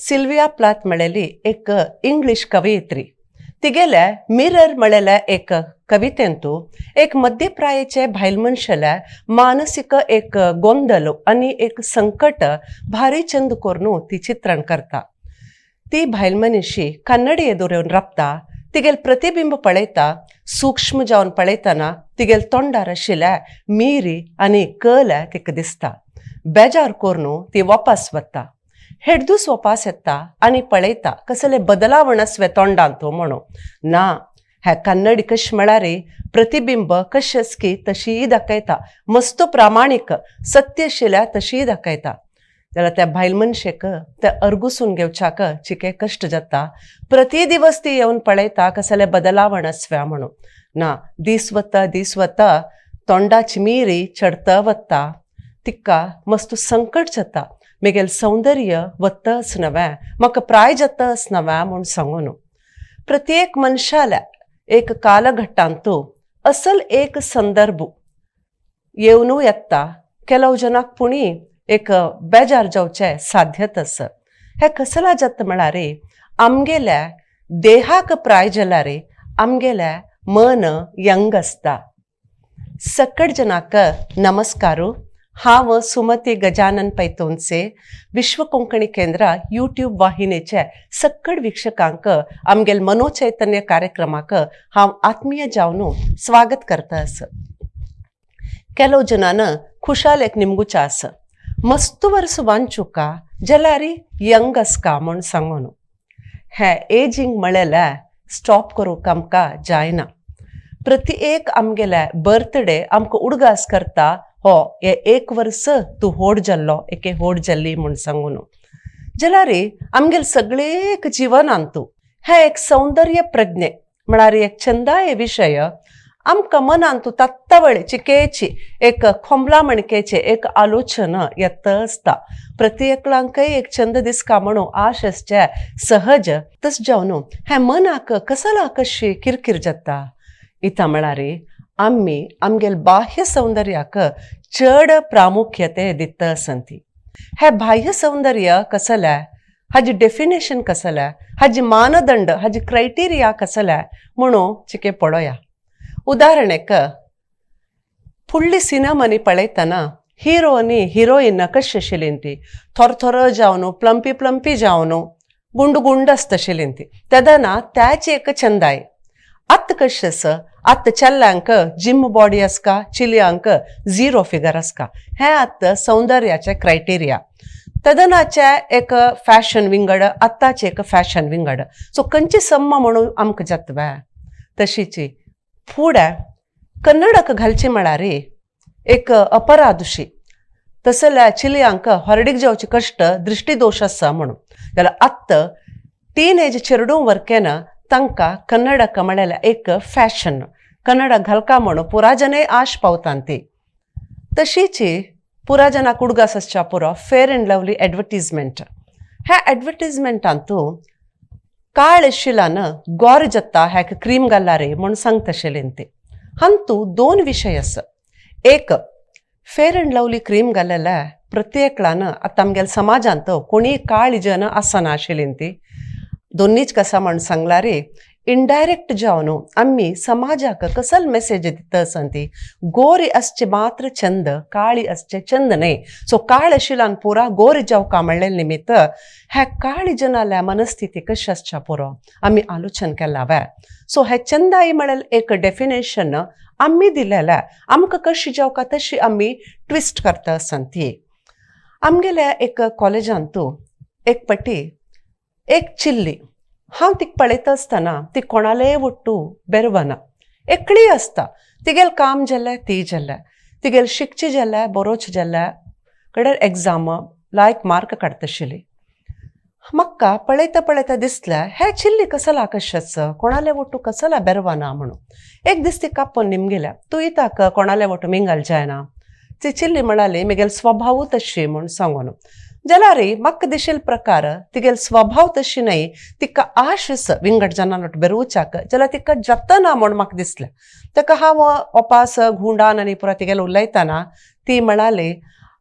Sylvia Plath म्हळेली एक English कवयित्री तिगेले मिरर म्हळेले एक कवितेंतू एक मध्यप्रायेचे भायल मनशाल्या मानसीक एक गोंदल आनी एक संकट भारी चंद करून ती चित्रण करता. ती भायल मनीशी कन्नडी एदुर येवन राबता, तिगेल प्रतिबिंब पळयता, सूक्ष्म जावन पळयतना तिगेल तोंडार आशिल्ल्या मिरी आनी कल तिका दिसता. बेजार करून ती वापस वता. हेडदूस वापस येता आनी पळयता कसले बदलावण आसवे तोंडांत म्हणून. ना, ह्या कन्नडी कश म्हळ्यार प्रतिबिंब कशेंच की तशीय दाखयता, मस्त प्रामाणीक सत्य आशिल्ल्या तशीय दाखयता. जाल्यार त्या बायल मनशेक ते अर्गुसून घेवच्याक चिके कश्ट जाता. प्रति दिवस ती येवन पळयता कसले बदलावण आसव्या म्हणून. ना, दीस वता दीस वता तोंडाची मिरी चडता वता, तिका मस्त संकट जाता. मेगेल सौंदर्य वतच नव्या, म्हाका प्राय जातच नव्या म्हूण सांगून. प्रत्येक मनशाल्या एक कालघट्टांतू असल एक संदर्भ येवनू येता. ಕೆಲವು जनाक पुणी एक बेजार जावचें साध्यत आसा. हें कसला जाता म्हळ्यार आमगेल्या देहाक प्राय जाल्यार आमगेल्या मन यंग आसता. सकट जनाक नमस्कारू. हांव सुमती गजानन पैतोनसे विश्व कोंकणी केंद्र यूट्यूब वाहिनीचे सक्कड वीक्षकांक आमगेल मनोचैतन्य कार्यक्रमाक हांव आत्मीय जावन स्वागत करता. आस ಕೆಲವು ಜನಾನ खुशाल एक निमगुचा आसा, मस्त वर्स वांचुका जाल्यार यंग आसका म्हूण सांगून. हें एजींग म्हळेलें स्टॉप करूंक आमकां जायना. प्रति एक आमगेले बर्थडे आमकां उडगास करता, हो हे एक वर्स तूं होड जाल्लो, एके होड जाल्ली म्हूण सांगून. जाल्यार आमगेले सगळेक जिवनांतू हें एक सौंदर्य प्रज्ञे म्हळ्यार एक छंदाय विशय आमकां मनांतू तत्तवळे चिकेची एक खोंबला मणकेचे एक आलोचना येत आसता. प्रत्येकलांकय एक छंद दिसका म्हणून आश आसचे सहज. तस जावन हें मनाक कसला कशी किरकिर जाता इता म्हळ्यार आमी आमगेल बाह्य सौंदर्याक चड प्रामुख्यते दिता आसंती. हे बाह्य सौंदर्य कसलें, हाजी डेफिनेशन कसलें, हाजी मानदंड, हाजी क्रायटेरिया कसलें म्हणून चिके पळोया. उदाहरणेक फुडली सिनेमांनी पळयतना हिरो आनी हिरोईन कशी आशिल्ली ती थोर थोर जावन, प्लंपी प्लंपी जावन, गुंड गुंड आसता आशिल्ली ती, तेदना त्याची एक छंदाय. आतां कशें आसा, आतां चेल्ल्यांक जिम बॉडी आसका, चिलयांक झिरो फिगर आसका. हें आतां सौंदर्याचें क्रायटेरिया. तेदनाचें एक फॅशन विंगड, आतांचें एक फॅशन विंगड. सो खंयची सम्मा म्हणून आमकां जाता. तशीची फुडें कन्नडक घालची म्हळ्यार एक अपराधशी तसल्या चिलयांक हॉर्डीक जावचे कश्ट, दृश्टीदोश आसा म्हणून. जाल्यार आत्तां टीन एज चेडूं वर्केन तांकां कन्नडक म्हळ्यार एक फॅशन, कन्नड घालका म्हणून पुराजनय आश पावतान ती. तशीची पुरा जनाक उडगास आसच्या पुरो फेर अँड लवली एडवर्टीजमेंट. ह्या एडवर्टीजमेंटांतू काळ आशिल्ल्यान गोर जाता ह्याक क्रीम घालला रे म्हूण सांगता आशिल्लीं ती. हातूंत दोन विशय आसा. एक, फेर अँड लवली क्रीम घालेल्या प्रत्येकलान आतां आमगेल्या समाजांत कोणीय काळी जन आसना आशिल्लीं ती. दोनीच कसा म्हूण सांगला रे, इनडायरेक्ट जावन आमी समाजाक कसल मेसेज दिता आसा ती, गोरी आसचे मात्र छंद, काळी आसचे छंद न्हय. सो काळ आशिल्ल्यान पुरा गोरी जावका म्हणलें निमित्त ह्या काळी जनाल्या मनस्थिती कशी आसच्या पुरो आमी आलोचन केला वे. सो हे चंदाई म्हणल्यार एक डेफिनेशन आमी दिलेलें, आमकां कशी जावका तशी आमी ट्विस्ट करता आसा ती. आमगेल्या एक कॉलेजांतू एक पटी एक चिल्ली, हांव तिका पळयता आसतना ती कोणालेय वट्टू बेरवना, एकली आसता. तिगेल काम जालें ती जालें, तिगेल शिकचें जालें बरोच जालें, कडेन एग्जाम लायक मार्क काडटा आशिल्ली. म्हाका पळयता पळयता दिसलें, हे चिल्ली कसला कशेंच कोणाले वट्टू कसला बेरवना म्हणून. एक दीस तिका आपोवन निमगेल्या, तूं इताक कोणाले वट्टू मिंगल जायना? ती चिल्ली म्हणाली, मेगेल स्वभाव तशी म्हूण सांगून. जाल्यार म्हाका दिशिल्ले प्रकार तिगेल स्वभाव तशी न्हय, तिका आश आसा विंगड जनां बेरोवच्याक, जाल्यार तिका जातना म्हूण म्हाका दिसलें. ताका हांव ओपास घुंडान आनी पुरा तिगेल उलयतना ती म्हणाली,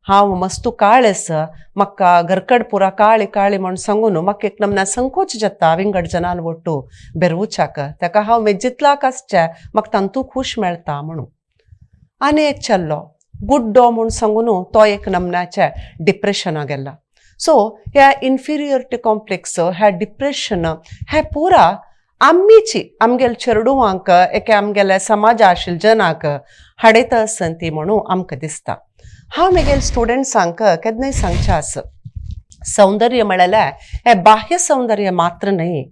हांव मस्तू काळ आसा, म्हाका घरकड पुरा काळी काळी म्हूण सांगून म्हाका एक नमना संकोच जाता विंगड जनाल ಒಟ್ಟು बेरवुच्याक, ताका हांव मेजितलाक आसचें म्हाका तांतू खूश मेळटा म्हणून. आनी एक चल्लो गुड्डो म्हूण सांगून तो एक नमनाचे डिप्रेशना गेला. सो ह्या इन्फिरियरिटी कॉम्प्लेक्स, ह्या डिप्रेशन हें पुरा आमीची आमगेले चेडवांक एके आमगेले समाजा आशिल्ले जनाक हाडयता आसन ती म्हणून आमकां दिसता. हांव म्हगेले स्टुडंट्सांक केन्नाय सांगचें आसा, सौंदर्य म्हळ्यार हें बाह्य सौंदर्य मात्र न्हय,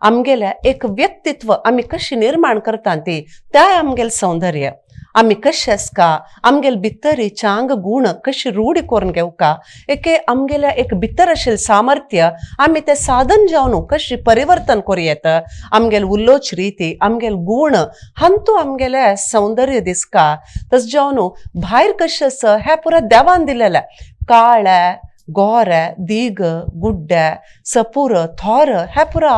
आमगेलें एक व्यक्तित्व आमी कशी निर्माण करता ती तें आमगेलें सौंदर्य. आमी कशें आसका, आमगेले भितर चांग गूण कशी रूढी करून घेवका, एके आमगेले एक भितर आशिल्लें सामर्थ्य आमी तें साधन जावन कशी परिवर्तन करूं येता, आमगेले उलोवची रिती, आमगेले गूण हांतू आमगेलें सौंदर्य दिसका. तशें जावन भायर कशें आसा हें पुरा देवान दिलेलें, काळें गोरे दीग गुड्डे सपूर थोर हें पुरा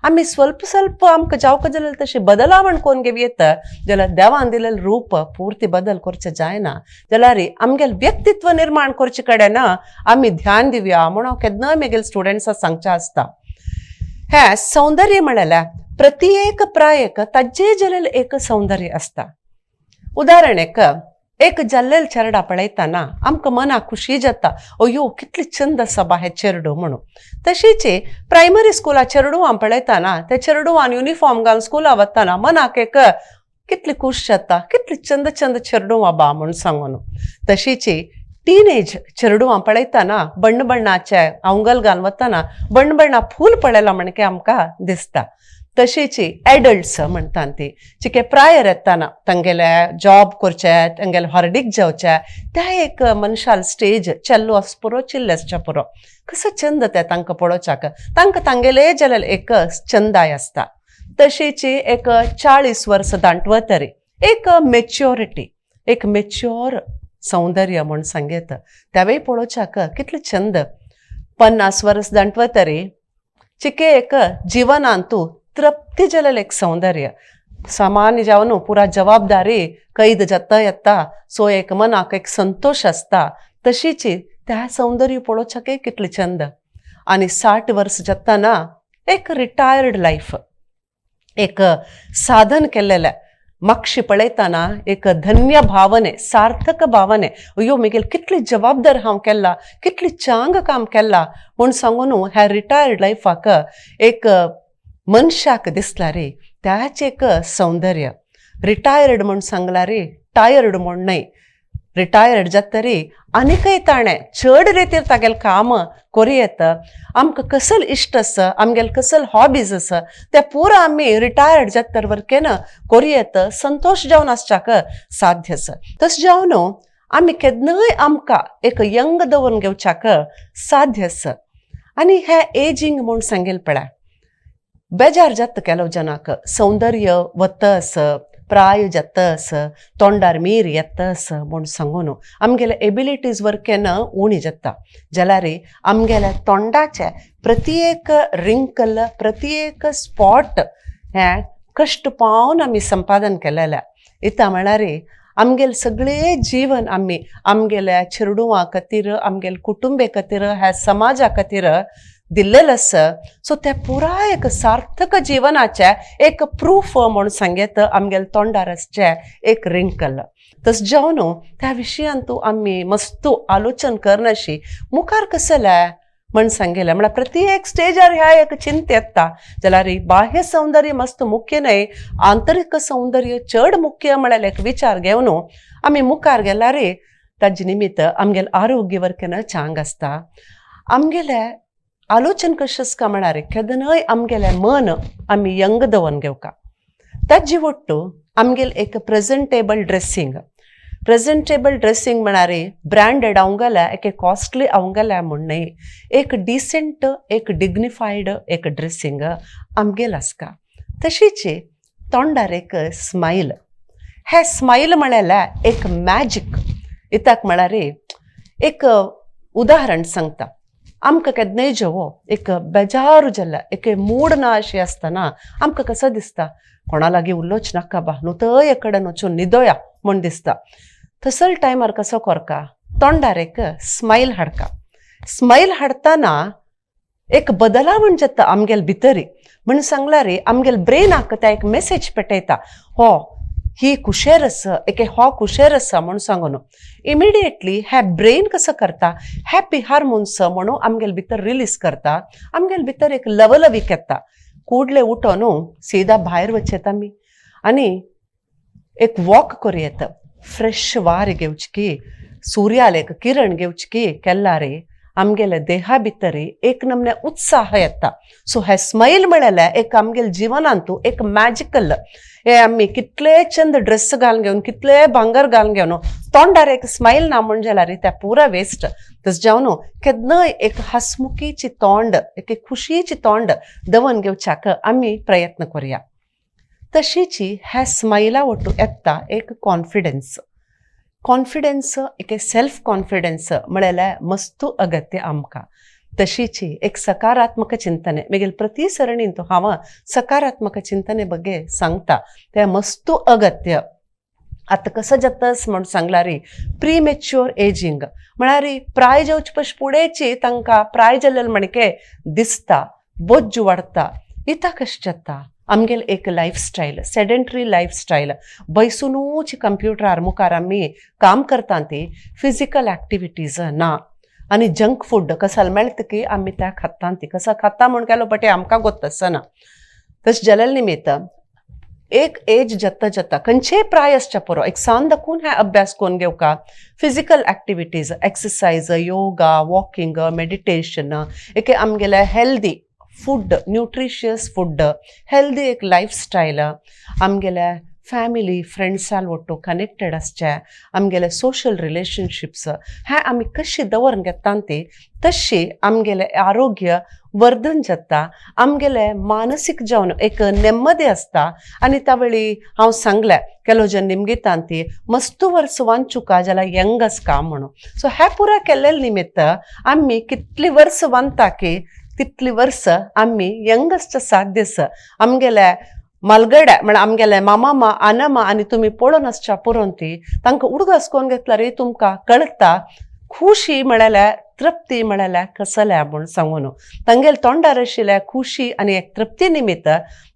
आमी स्वल्प स्वल्प आमकां जावंक जाल्यार तशें बदलावण करून घेवं येता. जाल्यार देवान दिलेलें रूप पुर्ती बदल करचें जायना जाल्यार आमगेलें व्यक्तित्व निर्माण करचे कडेन आमी ध्यान दिवया म्हूण हांव केन्नाय म्हगेले स्टुडंट्सांक सांगचें आसता. हें सौंदर्य म्हळ्यार प्रत्येक प्रायेक ताजे जालेलें एक सौंदर्य आसता. उदाहरण एक एक जाल्लेल चेरडा पळयतना आमकां मनाक खुशी जाता, अयो कितली चंद आसा बा हें चेरडू म्हणून. तशीच प्रायमरी स्कुला चेरडुवां पळयतना ते चेरडुवान युनिफॉर्म घालून स्कुला वतना मनाक एक कितली खूश जाता, कितली चंद चंद चेरडुवां बा म्हूण सांगून. तशीच टिनेज चेरडुवां पळयतना बण्ण बण्णाचे आंगल घालून वतना बण्ण बण्णा फूल पळयलां म्हणके आमकां दिसता. तशीच एडल्ट्स म्हणटा ती चिके प्रायर येताना तांगेले जॉब करचे, तांगेले हॉर्डीक जावचे, त्या एक मनशाल स्टेज चेल्लो आस पुरो चिल्ले आसचे पुरो, कसो चंद ते तांकां पळोवच्याक, तांकां तांगेले जाल्यार एक चंदाय आसता. तशीच एक 40 वर्सां दांटव तरी एक मेच्योरिटी, एक मेच्योर सौंदर्य म्हूण सांगयत त्यावेळी पळोवच्याक कितले चंद. 50 वर्स दांटव तरी चिके एक जिवनांतू तृप्ती जालेलें एक सौंदर्य, सामान्य जावन पुरा जबाबदारी कैद जाता येता, सो एक मनाक एक संतोश आसता. तशीच त्या सौंदर्य पळोवच्याक कितले चंद. आनी 60 वर्स जाताना एक रिटायर्ड लायफ, एक साधन केल्लेलें मागशी पळयतना एक धन्य भावने, सार्थक भावने, अयो म्हगेल कितली जबाबदार हांव केला, कितली चांग काम केला म्हूण सांगून ह्या रिटायर्ड लायफाक एक मनशाक दिसला रे त्याच एक सौंदर्य. रिटायर्ड म्हूण सांगला रे, टायर्ड म्हूण न्हय. रिटायर्ड जातरी आनीकय ताणें चड रितीर तागेलें काम करूं येता. आमकां कसल इश्ट आसा, आमगेले कसल हॉबीज आसा ते पुरा आमी रिटायर्ड जातर वरकेन करूं येता, संतोश जावन आसच्याक साध्य आसा. तशें जावन आमी केन्नाय आमकां एक यंग दवरून घेवच्याक साध्य आसा. आनी हें एजींग म्हूण सांगेल पळय बेजार जाता केलो जनाक, सौंदर्य वता आसा, प्राय जाता आसा, तोंडार मीर येता आसा म्हूण सांगून आमगेले एबिलिटीज वरकेन उणी जाता. जाल्यार आमगेल्या तोंडाचे प्रत्येक रिंकल, प्रत्येक स्पॉट हें कश्ट पावन आमी संपादन केलेलें. इतां म्हळ्यार आमगेलें सगळें जीवन आमी आमगेल्या चेडवां खातीर, आमगेले कुटुंबे खातीर, ह्या समाजा खातीर दिल्लेलें आसा. सो तें पुराय एक सार्थक जिवनाचें एक प्रूफ म्हूण सांगेत आमगेले तोंडार आसचें एक रिंकल. तशें जावन त्या विशयान तूं आमी मस्तू आलोचन करनाशी मुखार कसलें म्हण सांगेलें म्हळ्यार प्रत्येक स्टेजार ह्या एक चिंत येता. जाल्यार बाह्य सौंदर्य मस्त मुख्य न्हय, आंतरीक सौंदर्य चड मुख्य म्हळ्यार एक विचार घेवन आमी मुखार गेल्यार ताजे निमित्त आमगेलें आरोग्य वरकेन चांग आसता. आमगेलें आलोचन कशें आसता म्हळ्यार केन्नाय आमगेलें मन आमी यंग दवरून घेवका. ताजे वट्टू आमगेलें एक प्रेजेंटेबल ड्रेसींग, प्रेजेंटेबल ड्रेसींग म्हळ्यार ब्रँडेड आवंगल्या एके कॉस्टली आवंगल्या म्हूण न्हय, एक डिसेंट, एक डिग्निफायड एक ड्रेसींग आमगेलें आसता. तशीच तोंडार एक स्मायल, हें स्मायल म्हळ्यार एक मॅजीक. कित्याक म्हळ्यार एक उदाहरण सांगता, आमकां केन्नाय जेवो एक बेजार जाल्या, एक मूड ना अशी आसतना आमकां कसो दिसता, कोणा लागीं उलोवच नाका बा, न्हू थंय कडेन वचून न्हिदोया म्हूण दिसता. तसल टायमार कसो कोरका तोंडार एक स्मायल हाडका. स्मायल हाडटना एक बदलावण जाता आमगेल भितरी. म्हण सांगला रे आमगेल ब्रेनाक त्या एक मेसेज पेटयता, हो ही कुशेर आसा, एके हो कुशेर आसा म्हूण सांगून इमिडिएटली हे ब्रेन कसो करता, हॅपी हार्मोन्स म्हणून आमगेल भितर रिलीज करता. आमगेल भितर एक लवलवीक येता. ಕೂಡಲೇ उठोन सीधा भायर वचेत आमी आनी एक वॉक करूं येता. फ्रेश वारें घेवची की, सुर्याले एक किरण घेवची की केला रे आमगेले देहा भितर एक नमने उत्साह येता. सो हे स्मायल म्हळ्यार एक आमगेले जिवनांतू एक मॅजिकल. हे आमी कितले चंद ड्रेस घालून घेवन, कितले भांगर घालून घेवन तोंडार एक स्मायल ना म्हण जाल्यार त्या पुरा वेस्ट. तशें जावन केन्नाय एक हसमुखीची तोंड, एक खुशीची तोंड दवन घेवच्याक आमी प्रयत्न करुया. तशीची ह्या स्मायला वटू येता एक कॉन्फिडन्स. कॉन्फिडन्स, एक सेल्फ कॉन्फिडन्स म्हळ्यार मस्तू अगत्य आमकां. तशीची एक सकारात्मक चिंतने, मागीर प्रति सरणींत हांव सकारात्मक चिंतने ಬಗ್ಗೆ सांगता, तें मस्तू अगत्य. आतां कसो जातास म्हूण सांगला रे, प्रीमॅच्युअर एजींग म्हळ्यार प्राय जावचे पयस फुडेंची तांकां प्राय जाल्लें म्हणके दिसता, बोज्जू वाडटा. इतां कशें जाता, आमगेल एक लायफस्टायल, सेडेंटरी लायफस्टायल, बैसुनूच कंप्युटरार मुखार आमी काम करता, ती फिजिकल एक्टिविटीज ना आनी जंक फूड कसल मेळटा की आमी त्या खाता. ती कसो खाता म्हूण केलो बट आमकां गोत्त आसना. तशें जाल्ले निमित्त एक एज जाता जाता खंयचेय प्राय आसच्या पुरो, एक सान दाखून हे अभ्यास करून घेवका. Physical activities, exercise, yoga, walking, meditation, एक आमगेले healthy food, nutritious food, healthy एक लायफस्टायल, आमगेले फॅमिली फ्रेंड्सां ಒಟ್ಟು कनेक्टेड आसचें, आमगेले सोशल रिलेशनशिप्स हें आमी कशी दवरून घेता ती तशी आमगेलें आरोग्य वर्धन जाता. आमगेलें मानसीक जावन एक नेम्मदी आसता. आनी त्या वेळी हांव सांगलें केलो जन निमगितान ती मस्तू वर्स वांचुका जाल्यार यंग आसका म्हणून. सो हें पुरा केल्ले निमित्त आमी कितली वर्स वांता की तितली वर्स आमी यंग आसच्या साध्य आसा. आमगेले मालगड्या म्हळ्यार आमगेले मामा आनामा आनी तुमी पळोवन आसच्या पुरोवन ती तांकां उडगास करून घेतल्यार तुमकां कळटा खुशी म्हळ्यार, तृप्ती म्हळ्यार कसल्या म्हूण सांगून. तांगेले तोंडार आशिल्ल्या खुशी आनी एक तृप्ती निमित्त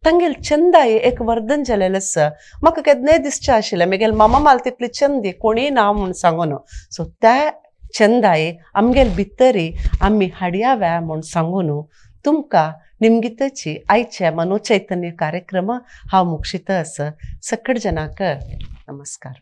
तांगेले चंदाय एक वर्धन जालेलें आसा. म्हाका केन्नाय दिसचें आशिल्लें म्हगेले मामा माल तितली चंदी कोणीय ना म्हूण सांगून. सो त्या चंदाय आमगेले भितरी आमी हाडयाव्या म्हूण सांगून तुमकां निमगितची आयचे मनोचैतन्य कार्यक्रम हांव मुक्षित आसा. सकट जनाक नमस्कार.